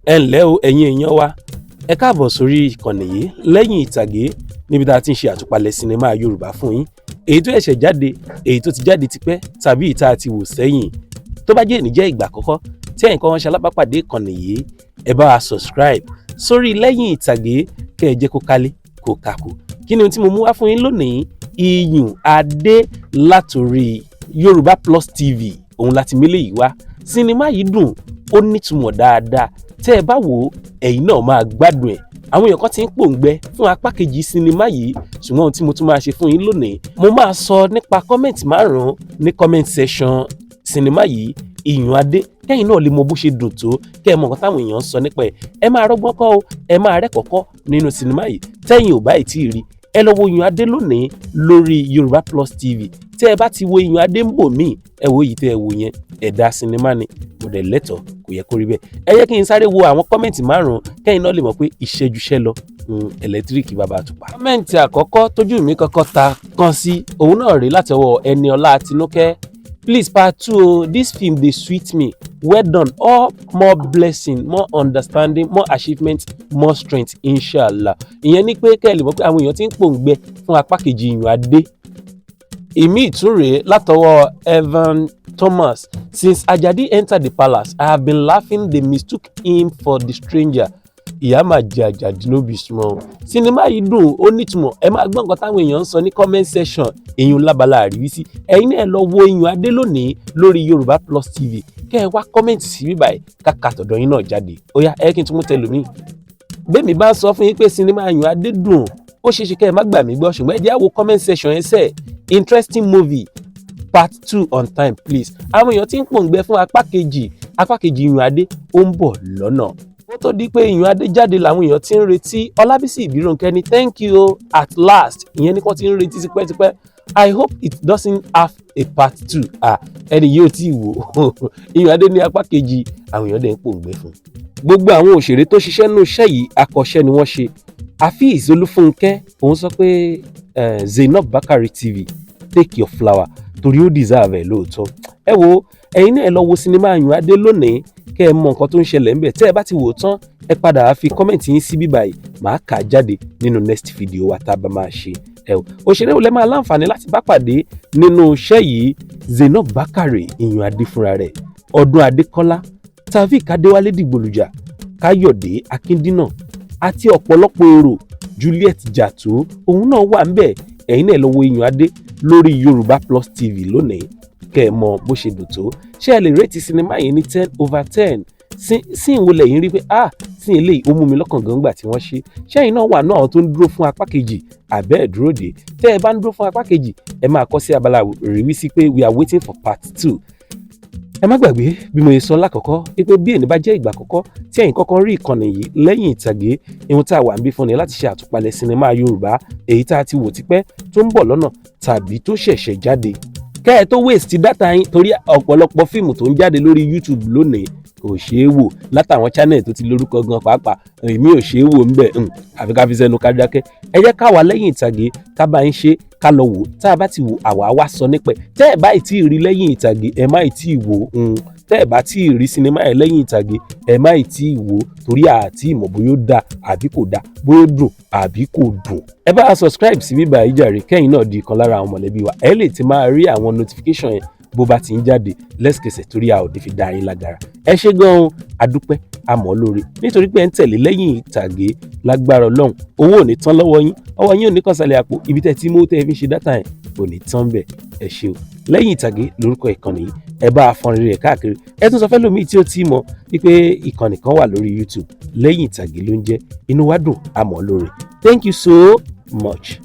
Ẹ ǹlẹ́ o, ẹ̀yin èèyàn wa, ẹ káàbọ̀ sórí ìkànnì yìí, Lẹ́yìn Ìtàgé, níbi tá a ti ń ṣe àtúpalẹ̀ sinimá Yorùbá fún yín, èyí tó ṣẹ̀ṣẹ̀ jáde, èyí tó ti jáde tipẹ́ tàbí ìta àti wò sẹ́yìn. Tó bá jẹ́ èní jẹ́ ìgbà àkọ́kọ́ tí ẹ̀yin kan ṣe alábàápàdé ìkànnì yìí, ẹ bá wa subscribe sórí Lẹ́yìn Ìtàgé, kẹ́ ẹ jẹ́ kó kálé kó kàkó. Kí ni ohun tí mo mú wá fún yín lónìí? Iyùn Adé látòrí Yorùbá Plus TV, òun láti mélé yìí wá. Sinimá yìí dùn, ó nítumọ̀ dáadáa. Tẹ́ ẹ bá wò ó, ẹ̀yin náà máa gbádùn ẹ̀. Àwọn èèyàn kan ti ń pòǹgbẹ fún apá kejì sinimá yìí, ṣùgbọ́n ohun tí mo tún máa ṣe fún yín lónìí, mo máa sọ nípa comment márùn-ún ní comment section sinimá yìí, Iyùn Adé, kẹ́yìn náà lè mọ bó ṣe dùn tó, kẹ́ ẹ mọ nǹkan táwọn èèyàn ń sọ nípa ẹ̀. Ẹ máa rọ́gbọ́n kọ́ o, ẹ máa rẹ́kọ̀ọ́ kọ́ nínú sinimá yìí. Tẹ́yìn ò báyìí tí ì rí, ẹ lọ wo Iyùn Adé lónìí lórí Yorùbá Plus TV. Tẹ́ ẹ bá ti wo Iyùn Adé ń bò míì, ẹ wo èyí tẹ́ ẹ wò yẹn, ẹ̀dá sinimá ni, kò dẹ̀ lẹ́tọ̀ọ́, kò yẹ kó rí bẹ́ẹ̀. Ẹ jẹ́ kí n sáré wo àwọn comment márùn-ún, kẹ́yìn náà lè mọ̀ pé ìṣẹ́júṣẹ́ lọ ẹ̀lẹ́tíríkì bàbá àtùpà. Comment àkọ́kọ́ tójú mi kọ́kọ́ ta kan sí, òun náà rèé láti ọwọ́ Ẹniọlá Tinúkẹ́: "Please, part two o. This film dey sweet me. Well done all. More blessing, more understanding, more achievement, more strength, inshallah." Ìyẹn ní pé kẹ́ ẹ lè mọ̀ pé àwọn èèyàn ti ń pòǹgbẹ fún apá kejì Iyùn Adé. Ìmí ìtún rèé látọwọ́ Evan Thomas: "Since Ajadi entered the palace, I have been laughing. They mistook him for the stranger. Ìyá máa jẹ Àjàdí, no be small." Sinimá yìí dùn, ó nítumọ̀. Ẹ máa gbọ́ nǹkan táwọn èèyàn ń sọ ní comment section, èyàn lábala àríwísí. Ẹ̀yin náà lọ wo Iyùn Adé lónìí lórí Yorùbá Plus TV, kẹ́ ẹ wá comment sí bíbáyìí, káka tọ̀dọ̀ yín náà jáde. Ó yá, ẹ kí n tún mú tẹlòmíì. Bẹ́ẹ̀ mi bá sọ fún yín pé sinimá Iyùn Adé dùn, ó ṣeé ṣe kẹ́ ẹ má gbà mí gbọ́, ṣùgbọ́n ẹ jẹ́ á wo comment section yẹn sẹ́ẹ̀. "Interesting movie. Part two on time, please." Àwọn èèyàn tí ń pòǹgbẹ fún apá kejì. Apá kejì Iyùn Adé, ó ń bọ̀ lọ́nà. Ó tó di pé Iyùn Adé jáde làwọn èèyàn ti ń retí. Ọlábísí Ìbírónkẹ́ ní, "Thank you, at last." Ìyẹn ní kàn ti ń retí tipẹ́tipẹ́. "I hope it doesn't have a part two." Ah, ẹni yóò tí ì wò Iyùn Adé ní apá kejì, àwọn èèyàn dẹ̀ ń pòǹgbẹ fún. Gbogbo àwọn òṣèré tó ṣiṣẹ́ nínú iṣẹ́ yìí, akọ́ṣẹ́ ni wọ́n ṣe. Afeez Olúfúnkẹ́, òun sọ pé, "Zainab Bakari TV, take your flower," torí ó deserve ẹ̀ lóòótọ́. Ẹ wo, ẹ̀yin náà ẹ lọ wo sinimá Iyùn Adé lónìí, kẹ́ ẹ mọ nǹkan tó ń ṣẹlẹ̀ ńbẹ̀. Tẹ́ ẹ bá ti wò ó tán, ẹ padà wá fi comment yín sí bíbáyìí, màá kà á jáde nínú next video wa tá a bá máa ṣe. Ẹ o, òṣèré wo lẹ máa láǹfààní láti bá pàdé nínú iṣẹ́ yìí? Zainab Bakare, Iyùn Adé fúnra rẹ̀, Ọdún Adékọ́lá, Taofeek Adéwálé Dìgbòlùjà, Káyọ̀dé Akíndínà àti ọ̀pọ̀lọpọ̀ èrò. Juliet Jàtó, òun náà wà ńbẹ̀. Ẹ̀yin náà lọ wo Iyùn Adé lórí Yorùbá Plus TV lónìí, kẹ́ ẹ mọ bó ṣe dùn tó. Ṣé ẹ lè rate sinimá yìí ní 10/10? Sí ìwo lẹ́yìn rí pé, ah, sí eléyìí ó mú mi lọ́kàn gan gbà tí wọ́n ṣe? Ṣẹ́yìn náà wà náà àwọn tó ń dúró fún apá kejì, àbẹ́ ẹ̀ dúró dé? Tẹ́ ẹ bá ń dúró fún apá kejì, ẹ máa kọ sí abala ríwísí pé "We are waiting for part two." Ẹ má gbàgbé bí mo ṣe sọ lákọ̀ọ́kọ́ pé bí èní bá jẹ́ ìgbà àkọ́kọ́ tí ẹ̀yin kọ́kọ́ rí ìkànnì yìí, Lẹ́yìn Ìtàgé, ihun tá a wà ń bí fún ni láti ṣe àtúpalẹ̀ sinimá Yorùbá, èyí tá a ti wò tipẹ́, tó ń bọ̀ lọ́nà tàbí tó ṣẹ̀ṣẹ̀ jáde, kẹ́ ẹ tó waste data yín, torí ọ̀pọ̀lọpọ̀ fíìmù tó ń jáde lórí YouTube lónìí kò ṣeé wò. Látàwọn channel tó ti lórúkọ gan pàápàá, èmi ò ṣeé wò ńbẹ̀, àfi ká fi sẹ́nu ká dákẹ́. Ẹ jẹ́ ká wà Lẹ́yìn Ìtàgé, ká bá ń ṣe, ká lọ wò. Tá a bá ti wò, àwa wá sọ nípa ẹ̀. Tẹ́ ẹ bá ì tí ì rí Lẹ́yìn Ìtàgé, ẹ má ì tí ì wò. Tẹ́ ẹ bá tí ì rí sinimá ẹ Lẹ́yìn Ìtàgé, ẹ má ì tí ì wò, torí àti ìmọ̀ bóyá ó dáa àbí kò dáa, bóyá ó dùn àbí kò dùn. Ẹ bá a subscribe sí bíbá ìjàre, kẹ́yìn náà di ìkan lára àwọn mọ̀lẹ́bí wa. Ẹ lè ti máa rí àwọn notification yẹn bó bá ti ń jáde lẹ́sẹ̀kẹsẹ̀, torí a ò ní fi dá yín lágara. Ẹ ṣé gan-an, adúpẹ́, àmọ́ lóore, nítorí pé ẹ ń tẹ̀lé Lẹ́yìn Ìtàgé. Lágbára Ọlọ́run, owó ò ní tán lọ́wọ́ yín, ọwọ́ yín ò ní kàn sálẹ̀ àpò. Ibi tẹ́ tí mú tẹ́ fi ń ṣe data yẹn kò ní tán bẹ́ẹ̀. Ẹ ṣé o. Lẹ́yìn Ìtàgé lórúkọ ìkànnì yìí. Ẹ bá a fọn rere káàkiri. Ẹ tún sọ fẹ́ lómi tí ó ti mọ̀ wípé ìkànnì kan wà lórí YouTube, Lẹ́yìn Ìtàgé ló ń jẹ́. Inú wa dùn, àmọ́ lóore. Thank you so much.